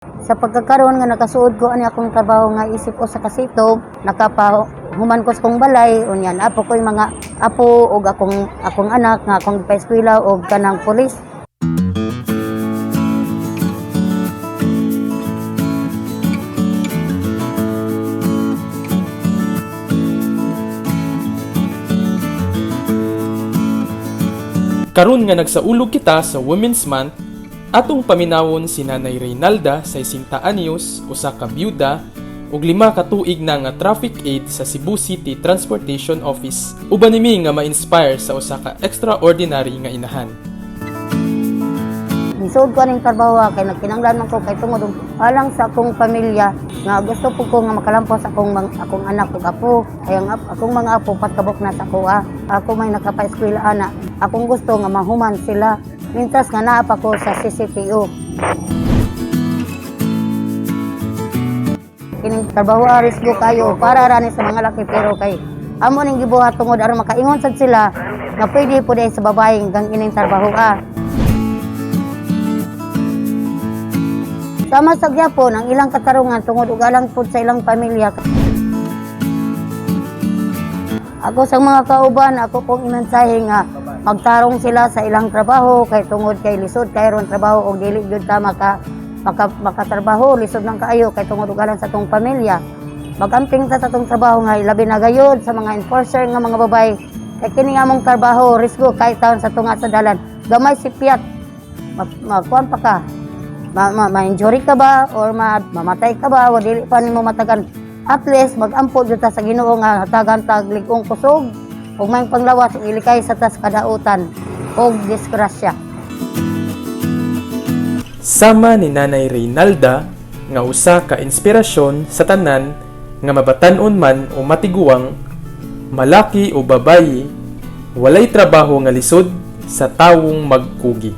Sa pagkakaroon nga nakasuod ko ani akong trabaho nga isip usa ka sito, nakapahuman ko sa kong balay, unya apo ko yung mga apo og akong anak nga akong gipaeskwela og kanang pulis. Karon nga nagsaulog kita sa Women's Month, atong paminawon si Nanay Reynalda sa 60 anyos, usa ka byuda ug 5 ka tuig na nga traffic aide sa Cebu City Transportation Office. Uban nimi nga ma-inspire sa usa ka extraordinary nga inahan. Nisuod ko aning trabaho kay nagkinahanglan man ko kay tungod og alang sa akong pamilya nga gusto po ko nga makalampos akong anak ug apo. Kay ang akong mga apo patkabok na sa akoa. Ako may nakapaeskwela ana. Akong gusto nga mahuman sila mintras nga naa pa ko sa CCTO. Kining trabaho risgo kayo para rani sa mga laki, pero kay amo ning gibuhat tungod aron makaingon sad sila nga pwede po sa babae gang ining trabaho. Sama sa gyapon ang ilang katarungan tungod ug alang pud sa ilang pamilya. Ako sa mga kauban, ako pong imensahe nga magtarong sila sa ilang trabaho kay tungod kay lisod kay ron trabaho og dili gyud ta makatrabaho, lisod lang kaayo kay tungod ug alang sa atong pamilya. Magamping ta sa atong trabaho nga labi na gayud sa mga enforcer nga mga babae kay kini nga among trabaho risgo kay taon sa tunga sa dalan. Gamay si Piat, makuan pa ka, ma-injury ka ba or mamatay ka ba o dili pa nimo matagan. At least magampo jud ta sa Ginoo nga hatagan tag lig-ong kusog ug may panglawas ug ilikay sa tas kadautan og disgrasya. Sama ni Nanay Reynalda nga usa ka inspirasyon sa tanan nga mabatan-on man o matiguang, malaki o babayi, walay trabaho nga lisod sa tawong magkugi.